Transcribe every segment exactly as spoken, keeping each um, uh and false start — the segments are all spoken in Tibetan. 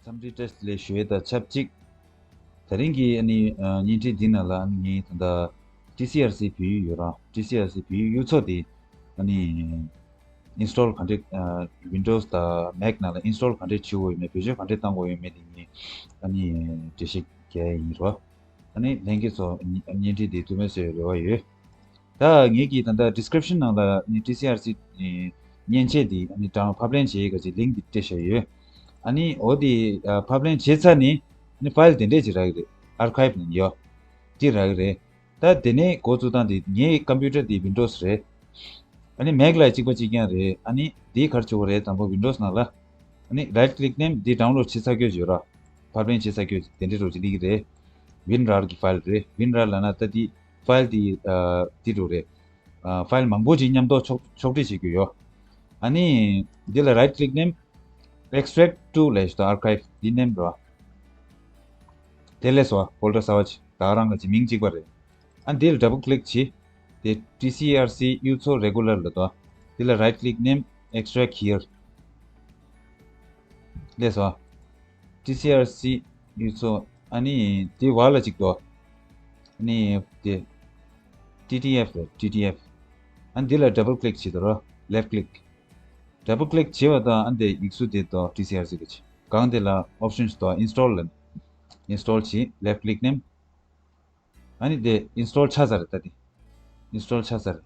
འཚམས་འདྲི་བཀྲ་ཤིས་བདེ་ལེགས་ཞུ་ཡས་དང་ཆབས་ཅིག་དེ་རིང་གི་ཨ་ནི་ཨ་བརྙན་འཕྲིན་འདི་ནང་ལ་ཨ་ནི་ངས་ད་ལྟ་ཊི་སི་ཨར་སི་བོད་ཡིག་ཡོད་ར། ཊི་སི་ཨར་སི་བོད་ཡིག་གཡུ་མཚོ་དེ་ཨ་ནི་ཨིན་སི་ཊོལ་ག་འདྲས། ཨ་ཝིན་ཌོ་སི་དང་མེག་ནང་ལ་ཨིན་སི་ཊོལ་ག་འདྲས་བྱེད་དགོས་ཡོད་མེད། བེད་སྤྱོད་ག་འདྲས་གཏང་དགོས་ཡོད་མེད་དེ་ངས་ཨ་ནི་འགྲེལ་བཤད་རྒྱག་ཡས་ཡིན་ར། ཨ་ནི་ལྷན་རྒྱས་ཚོ་བརྙན་འཕྲིན་འདི་ཐུགས་ཕན་གསོས་པའི་རེ་བ་ཡོད། ད་ངེད་ཀྱིས་ད་ལྟ་ཌི་སི་ཀི་རིབ་ཤན་ནང་ལ་ནི་ཊི་སི་ཨར་སི་མཉེན་ཆས་འདི་ཨ་ནི་ཌའོན་ཕབ་ལེན་བྱེད་ཡས་ག་ཅིག་ལིང་ཀི་འདི་སྤྲད་བཞག་ཡོད། ཨ་ནི་འོ་དེ་ཨ་ཕབ་ལེན་བྱས་ཚར་ནས་ཨ་ནི་ཕའིལ་དེ་འདྲས་ཅིག་རག་གི་རེད། ཨར་ཁའིབ་ནང་ཡོད། འདི་རག་གི་རེད། ད་དེ་ནས་འགོ་བཙུགས་སྟངས་དེ་ངའི་ཀམ་པུ་ཊར་དེ་ཝིན་ཌོ་སི་རེད། ཨ་ནི་མེག་ལ་གཅིག་པ་གཅིག་རྐྱང་རེད། ཨ་ནི་འདི་ག་རེ་བྱེད་དགོས་རེད། དང་པོ་ཝིན་ཌོ་སི་ནང་ལ་ཨ་ནི་རའིཊ་ཀི་ལིག་ནས་འདི་ཌའོན་ལོཌ་བྱེད་ཚར་རྒྱུ་ཡོད་ར། ཕབ་ལེན་བྱེད་ཚར་རྒྱུ་དེ་འདྲས་རོ་ཅིག་སླེབས་ཀྱི་རེད། ཝིན་རར་གི་ཕའིལ་རེད། ཝིན་རར་ལབ་ན་ད་འདི་ཕའིལ་འདི་ཨ་འདི་རུ་རེད། ཨ་ཕའིལ་མང་པོ་ཅིག་མཉམ་དུ་ཕྱོགས་ཕྱོགས་སྒྲིག་བྱེད་རྒྱུ་ཡོད། ཨ་ནི་འདི་ལ་རའིཊ་ཀི་ལིག་ནས་ཨེག་སི་ཊེག་ཊུ་ལབ་ཞིག་དང་ཨར་ཁའིབ་འདི་ནེམ་རོ། དེ་ལས་སོ་ཕོལ་ཌར་གསར་པ་ཅིག་ད་རང་གི་ཅིག་མིང་གཅིག་པ་རེད། ཨ་འདི་ལ་ཌབ་བལ་ཀི་ལིག་བྱེད། དེ་ཊི་སི་ཨར་སི་གཡུ་མཚོ་རེ་གུ་ལར་ལབ་དོ། འདི་ལ་རའིཊ་ཀི་ལིག་ནེམ་ཨེག་སི་ཊེག་ཊི་ཧི་ཡར། ལས་སོ། ཊི་སི་ཨར་སི་གཡུ་མཚོ། ཨ་ནི་དེ་བར་ལ་གཅིག་དོ། ཨ་ནི་དེ་ཊི་ཊི་ཨེཕ་རེད། ཊི་ཊི་ཨེཕ། ཨ་འདི་ལ་ཌབ་བལ་ཀི་ལིག་བྱེད་དོ་རོ། ལེཕ་ཀི་ལིག་ཌབ་བལ་ཀི་ལིག་བྱེད་པ་དང་ཨ་འདི་ཡིག་གཟུགས་དེ་དོ་ཊི་སི་ཨར་སི་གི་བྱེད། གང་དེ་ལ་ཨོབ་ཤན་ཞིག་དོ། ཨིན་སི་ཊོལ་ལ། ཨིན་སི་ཊོལ་བྱེད། ལེཕ་ཀི་ལིག་ནེམ། ཨ་ནི་དེ་ཨིན་སི་ཊོལ་ཆགས་ཚར་རེད། ད་དེ་ཨིན་སི་ཊོལ་ཆགས་ཚར་རེད།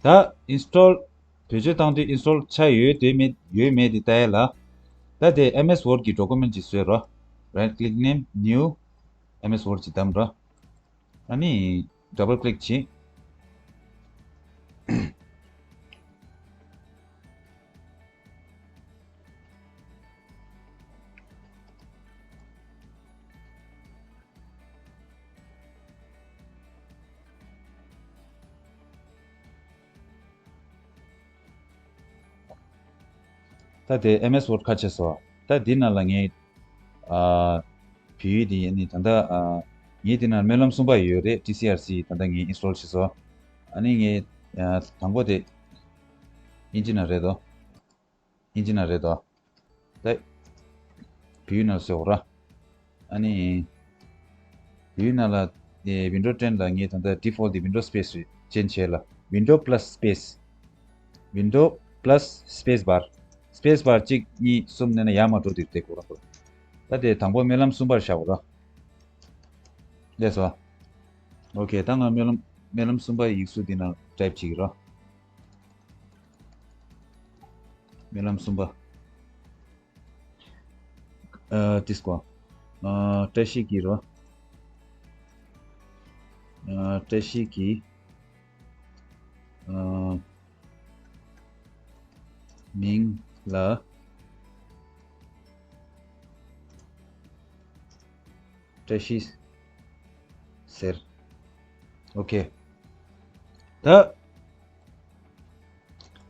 ད་ཨིན་སི་ཊོལ་བེད་སྤྱོད་བཏང་དུས་ཨིན་སི་ཊོལ་ཆགས་ཡོད་དེ་མེད་ཡོད་མེད་དེ་ལྟ་ཡས་ལ། ད་དེ་ཨེམ་ཨེས་ཝར་ཌི་གི་ཌོ་ཀུ་མེན་ཊི་ཅིག་བཟོས་རོ། རའིཊ་ཀི་ལིག་ནེམ་ནིའུ་ཨེམ་ཨེས་ཝར་ཌི་ཅིག་བདམས་རོ། ཨ་ནི་ཌབ་བལ་ཀི་ལིག་བྱེད། ད་དེ་ཨེམ་ཨེས་ཝར་ཌི་ཁ་ཕྱེ་སོང་། ད་འདི་ནང་ལ་ངས་ཨ་བོད་ཡིག་འདི་ནི་ད་ལྟ་ཨ་ངས་འདི་ནང་སྨོན་ལམ་གསུམ་པ་ཡོད་རེད། ཊི་སི་ཨར་སི་ད་ལྟ་ངས་ཨིན་སི་ཊོལ་བྱས་སོང་། ཨ་ནི་ངས་ཨ་དང་པོ་དེ་ཨིན་ཇི་ནང་རེད་དོ། ཨིན་ཇི་ནང་རེད་དོ། ད་བོད་ཡིག་ནང་བཟོས་འོ་ར། ཨ་ནི་བོད་ཡིག་ནང་ལ་ཨེ་ཝིན་ཌོ་ཊེན་ལ་ངས་ད་ལྟ་ཌི་ཕོལ་ཊི་དེ་ཝིན་ཌོ་སི་པེ་སི་རེད། ཅེན་ཇི་བྱས་ལ་ཝིན་ཌོ་པ་ལ་སི་སི་པེ་སི། ཝིན་ཌོ་པ་ལ་སི་སི་པེ་སི་བར། སི་པེ་སི་བར་གཅིག་གཉིས་གསུམ་བསྣན་ན་ཡར་མར་འགྲོ་དུས་དེ་གོ་ར་གོ། ད་དེ་དང་པོ་སྨོན་ལམ་གསུམ་པར་བཞག་གོ་ར། ལས་སོ། ཨོ་ཁེ། ད་ང་སྨོན་ལམ་སྨོན་ལམ་གསུམ་པ་ཡིག་གཟུགས་འདི་ནང་ཊའིབ་བྱེད་ཀྱི་རོ། སྨོན་ལམ་གསུམ་པ། ཨ་ཏིས་ཀོ། ཨ་བཀྲ་ཤིས་ཀྱི་རོ། ཨ་བཀྲ་ཤིས་ཀྱི། ཨ་མིང་ལ་བཀྲ་ཤིས་ཟེར། ཨོ་ཁེ། ད་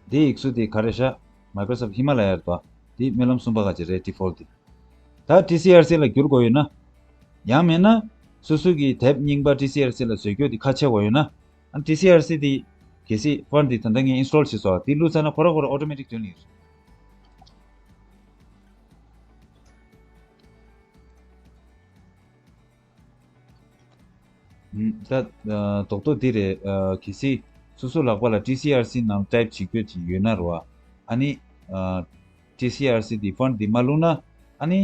འདི་ཡིག་གཟུགས་འདི་ག་རེ་ཤག་མའི་ཀྲོ་སོཕ་ཧི་མ་ལ་ཡ་རེད་པ། འདི་སྨོན་ལམ་གསུམ་པ་ག་ཅིག་རེད། ཌི་ཕོལ་ཊི་འདི། ད་ཊི་སི་ཨར་སི་ལ་བསྒྱུར་དགོས་ཡོད་ན། ཡང་མིན་ན་སོ་སོ་གི་དེབ་རྙིང་པ་ཊི་སི་ཨར་སི་ལ་བཟོ་རྒྱུ་འདི་ཁ་ཕྱེ་དགོས་ཡོད་ན། ཨ་ཊི་སི་ཨར་སི་འདི་གལ་སྲིད་ཕོན་ཊི་འདི་ད་ལྟ་ངས་ཨིན་སི་ཊོལ་བྱས་སོང་། འདི་བླུགས་ཚར་ན་ཁོ་ར་ཁོ་ར་ཨོ་ཊོ་མེ་ཊིག་ཐོན་ནི་རེད། ད་རྡོག་རྡོག་འདི་རེད། གལ་སྲིད་སོ་སོ་ལག་པ་ལ་ཊི་སི་ཨར་སི་ནང་ཊའིབ་བྱེད་རྒྱུ་ཅིག་ཡོད་ན་རོ། ཨ་ནི་ཊི་སི་ཨར་སི་འདི་ཕོན་ཊི་འདི་མ་བླུགས་ན། ཨ་ནི་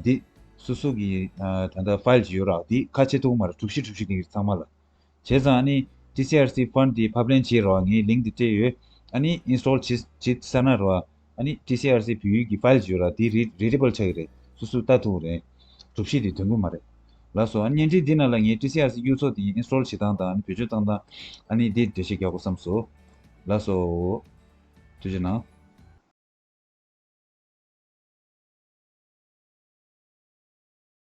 འདི་སོ་སོ་གི་ད་ལྟ་ཕའིལ་ཅིག་ཡོད་ར། འདི་ཁ་ཕྱེ་ཐུབ་ཀྱི་མ་རེད། གྲུ་བཞི་གྲུ་བཞི་འདི་ཚང་མ་ལ། བྱས་ཙང་ཨ་ནི་ཊི་སི་ཨར་སི་ཕོན་ཊི་འདི་ཕབ་ལེན་བྱེད་རོགས། ངས་ལིང་ཀི་འདི་སྤྲད་ཡོད། ཨ་ནི་ཨིན་སི་ཊོལ་བྱེད་བྱེད་ས་ན་རོགས། ཨ་ནི་ཊི་སི་ཨར་སི་བོད་ཡིག་གི་ཕའིལ་ཅིག་ཡོད་ར། འདི་རི་རི་ཌི་བལ་ཆགས་ཀྱི་རེད། སོ་སོས་ལྟ་ཐུབ་ཀྱི་རེད། གྲུ་བཞི་འདི་ཐོན་གྱི་མ་རེད། ལགས་སོ། ཨ་ནི་བརྙན་འཕྲིན་འདི་ནང་ལ་ངས་ཊི་སི་ཨར་སི་གཡུ་མཚོ་འདི་ཨིན་སི་ཊོལ་བྱེད་སྟངས་དང་། ཨ་ནི་བེད་སྤྱོད་བཏང་སྟངས། ཨ་ནི་འདི་འགྲེལ་བཤད་རྒྱག་དགོས་བསམ་སོང་། ལགས་སོ། ཐུགས་རྗེ་གནང་།